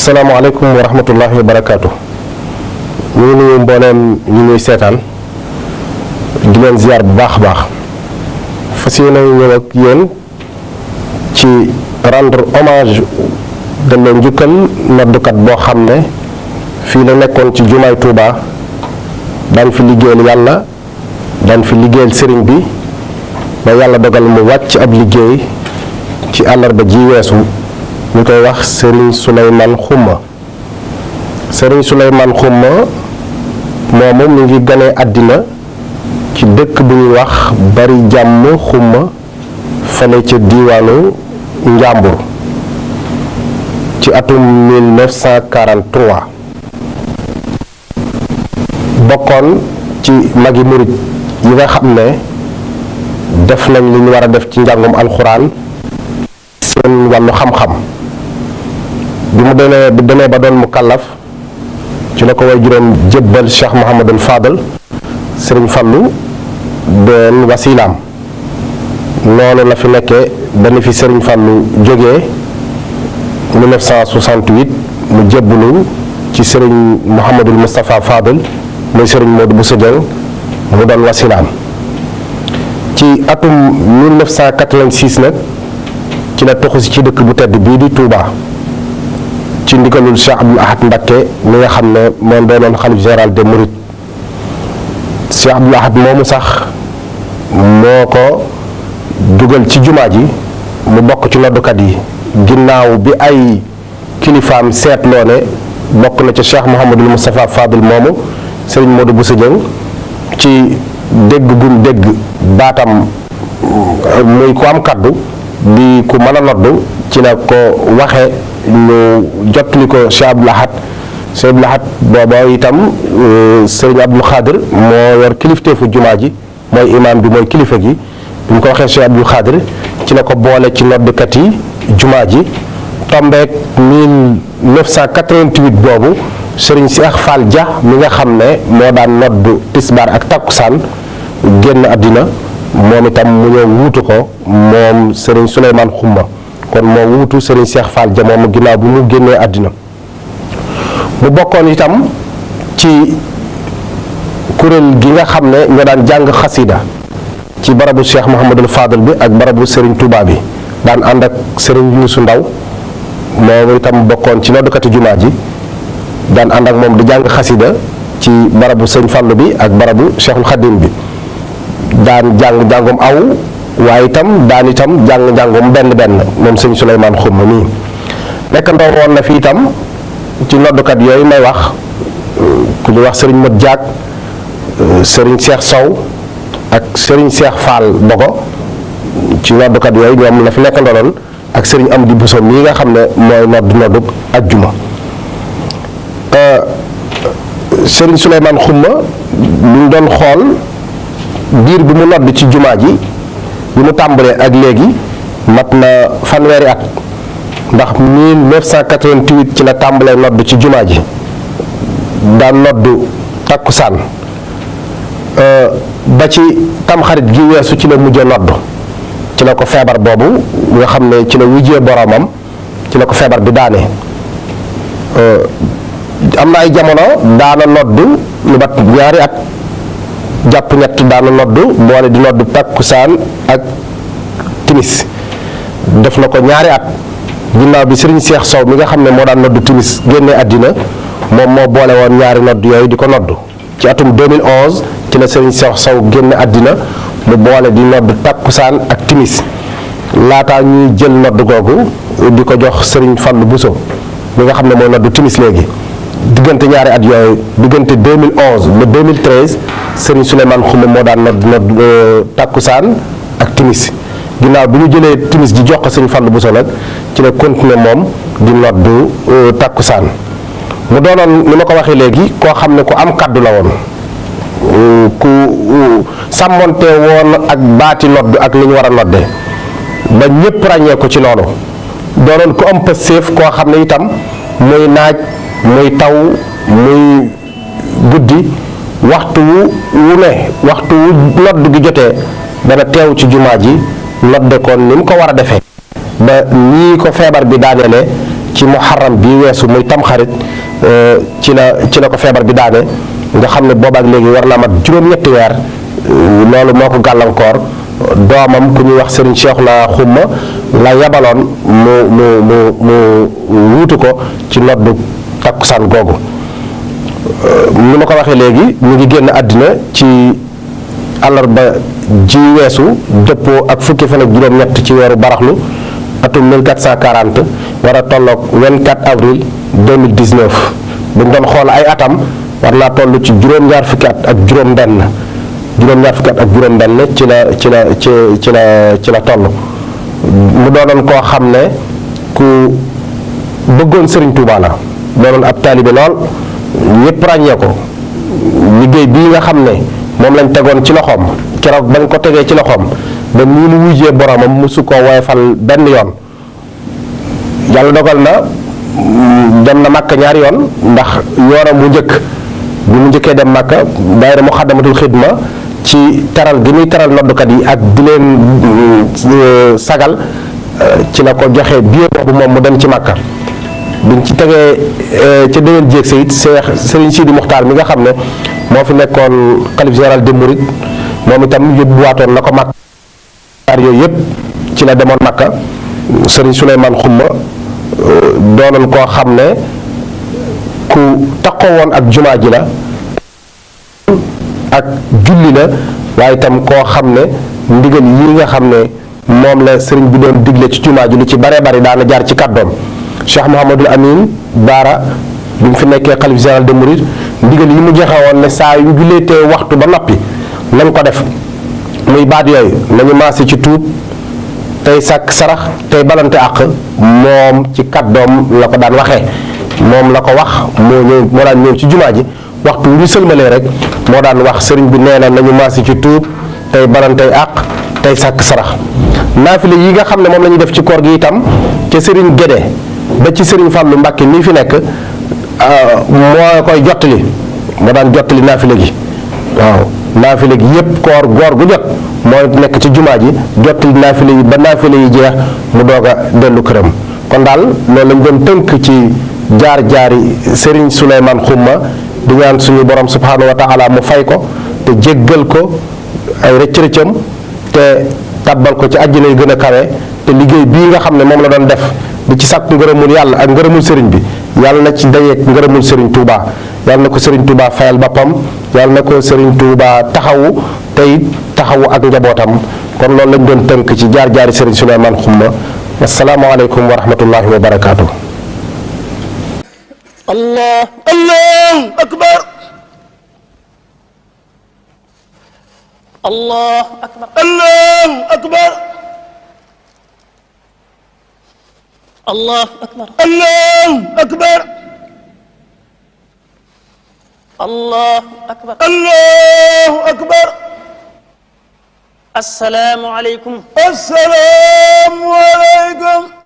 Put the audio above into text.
asalaamaaleykum wa rahmatullahi wa barakaatu. ñu ngi nuyu mbooleem ñu ñuy seetaan di leen ziar bu baax a baax fas yéene ñëw ak yéen ci rendre hommage delloo njukkal noddukat boo xam ne fii la nekkoon ci jumaay Touba daan fi liggéeyal yàlla daan fi liggéeyal sëriñ bi ba yàlla dogal mu wàcc ab liggéey ci àllarba ji weesu ñu koy wax Serigne Souleymane Khouma. Serigne Souleymane Khouma moomu mi ngi ganee àddina ci dëkk bu ñuy wax Bari Jàmm Khouma fale ca diiwaanu Njàmbur ci atum 1943 bokkoon ci magi murit yi nga xam ne def nañ li ñu war a def ci njàngum alxuraan seen wàllu xam-xam bi mu demee ba doon mu kàllaf ci la ko way juróom jébbal Cheikh Mouhamadul Fadal Serigne Fallou doon wasilaam noonu la fi nekkee ba ni fi Serigne Fallou jógee 1968 mu jébbalu ci Serigne Mouhamadul Moustapha Fadal muy Serigne Modou Bousso Dieng mu doon wasilaam ci atum 1986 nag ci la toxu si ci dëkk bu tedd bii di Touba ci ndigalul Cheikh Abdoul Ahad Mbacké mi nga xam ne moom doonoon xalif général des Mourides. Cheikh Abdoul Ahad moomu sax moo ko dugal ci jumaa ji mu bokk ci noddukat yi ginnaaw bi ay kilifaam seetloo ne bokk na ca Cheikh Mouhamadul Moustapha Fadil moomu Serigne Modou Bousso Dieng ci dégg gum dégg baatam muy ku am kaddu di ku mën a noddu ci la ko waxe ñu jotli ko Cheikh Abdoul Ahad. Cheikh Abdoul Ahad booba itam Serigne Abdoul Khadir moo yor kilifteefu jumaa ji mooy imaam bi mooy kilifa gi bi mu ko waxee Cheikh Abdoul Khadir ci la ko boole ci noddukat yi jumaa ji tombeek 1988 boobu Serigne Cheikh Fall Dia mi nga xam ne moo daan noddu tisbaar ak takkusaan génn àddina moom itam mu ñëw wuutu ko moom Serigne Souleymane Khouma kon moo wuutu Serigne Cheikh Fall Dia moomu ginnaaw bi mu génnee àddina mu bokkoon itam ci kuréel gi nga xam ne ñoo daan jàng xasida ci barabu Cheikh Mouhamadul Fadal bi ak barabu Serigne Touba bi daan ànd ak Serigne Youssou Ndaw moom itam bokkoon ci noddukati jumaa ji daan ànd ak moom di jàng xasida ci barabu Serigne Fallou bi ak barabu Cheikhul Khadim bi daan jàngum aw waaye itam daan itam jàngum benn moom Serigne Souleymane Khouma nii nekk ndaw woon na fi itam ci noddukat yooyu may wax ku ñu wax Serigne Modou Diak Serigne Cheikh Sow ak Serigne Cheikh Fall Bogo ci noddukat yooyu ñoom la fi nekk ndoloon ak Serigne Amdi Bousso mii nga xam ne mooy noddu ajjuma. Serigne Souleymane Khouma ñu doon xool diir bi mu nodd ci jumaa ji bi mu tàmbalee ak léegi mat na fanweeri at. ndax 1988 ci la tàmbalee nodd ci jumaa ji daan noddu takkusaan ba ci tamxarit gi weesu ci la mujjee nodd ci la ko feebar boobu nga xam ne ci la wujjee boromam ci la ko feebar bi daane am na ay jamono daana nodd lu bat ñaari at jàpp ñett daana nodd boole di nodd takkusaan ak timis def na ko ñaari at ginnaaw bi Serigne Cheikh Sow mi nga xam ne moo daan noddu timis génne àddina moom moo boole woon ñaari nodd yooyu di ko noddu ci atum 2011 ci la Serigne Cheikh Sow génne àddina mu boole di nodd takkusaan ak timis laataa ñuy jël nodd googu di ko jox Serigne Fallou Bousso mi nga xam ne mooy noddu timis léegi diggante ñaari at yooyu diggante 2011 ba 2013 Serigne Souleymane Khouma moo daan nodd takkusaan ak timis ginnaaw bi ñu jëlee timis ji jox ko Serigne Fallou Bousso nag ci la continuer moom di noddu takkusaan mu doonoon ni ma ko waxee léegi koo xam ne ku am kaddu la woon ku sàmmonte woon ak baati nodd ak li ñu war a nodde ba ñépp ràññee ko ci loolu doonoon ku am pëseef koo xam ne itam muy naaj muy taw muy guddi waxtu wu ne waxtu wu nodd gi jotee dana teew ci jumaa ji nodde kon ni mu ko war a defee ba nii ko feebar bi daaneele ci muharram bi weesu muy tamxarit ci la ko feebar bi daane nga xam ne boobaak léegi war naa mat juróom-ñetti weer loolu moo ko gàllankoor. doomam ku ñuy wax Serigne Cheikhouna Xumma la yabaloon mu wuutu ko ci noddu takkusaan googu ni ma ko waxee léegi ñu ngi génn àddina ci àllarba ji weesu dëppoo ak fukki fan ak juróom-ñett ci weeru baraxlu atum 1440 war a tolloog 24 avril 2019 bu ñu doon xool ay atam war naa toll ci juróom-ñaar fukki at ak juróom-benn ci la toll mu doonoon koo xam ne ku bëggoon Serigne Touba la doonoon ab taalibe lool ñëpp ràññee ko liggéey bii nga xam ne moom lañ tegoon ci loxoom keroog bañ ko tegee ci loxoom ba nii mu wujjee boromam mosu koo woyofal benn yoon yàlla dogal na dem na Màkka ñaari yoon ndax yoonam mu njëkk bi mu njëkkee dem Màkka daayira Muxaddamatul Xidma ci teral gi muy teral noddukat yi ak di leen sagal ci la ko joxe billet boobu moom mu dem ci Màkka biñ ci tegee ca déwén jéeg sayit Serigne Sidi Muxtaar mi nga xam ne moo fi nekkoon xalif général des Mourides moom itam yóbbuwaatoon na ko Màkka yooyu yëpp ci la demoon Màkka Serigne Souleymane Xumma doonoon koo xam ne ku takkoo woon ak jumaa ji la ak julli la waaye itam koo xam ne ndigal yi nga xam ne moom la sëriñ bi doon digle ci jumaa ji lu ci bare bari daana jaar ci kàddoom Cheikh Mouhamadul Amin Baara bi mu fi nekkee xalif général des Mourides ndigal yi mu joxe woon ne saa yu jullee te waxtu ba noppi nañ ko def muy baat yooyu nañu maase ci tuub tey sàkk sarax tey balante àq moom ci kàddoom la ko daan waxee moom la ko wax moo daan ñëw ci jumaa ji waxtu wu ñu sëlmalee rek moo daan wax sëriñ bi nee na nañu maase ci tuub tey balantey àq tey sàkk sarax naafile yi nga xam ne moom la ñuy def ci koor gi itam ca sëriñ Gédé ba ci sëriñ Fàllu Mbàkke mii fi nekk moo koy jottali moo daan jottali naafile gi waaw naafile gi yépp goor gu jot mooy nekk ci jumaa ji jottali naafile yi ba naafile yi jeex mu doog a dellu këram kon daal loolu lañ doon tënk ci jaar-jaari Serigne Souleymane Xumma di ñaan suñu borom subhanahu wa taala mu fay ko te jéggal ko ay rëcc-rëccam te tabbal ko ci àjjana yi gën a kawe te liggéey bii nga xam ne moom la doon def di ci sàkku ngërëmul yàlla ak ngërëmul sëriñ bi yàlla na ci dayeeg ngërëmul sëriñ Touba yàlla na ko sëriñ Touba fayal boppam yàlla na ko sëriñ Touba taxawu tey taxawu ak njabootam kon loolu lañ doon tënk ci jaar-jaari sëriñ Souleymane Xumma asalaamaaleykum wa rahmatullahi wa barakaatu. الله الله أكبر الله أكبر الله أكبر الله أكبر الله أكبر الله أكبر الله أكبر السلام عليكم السلام عليكم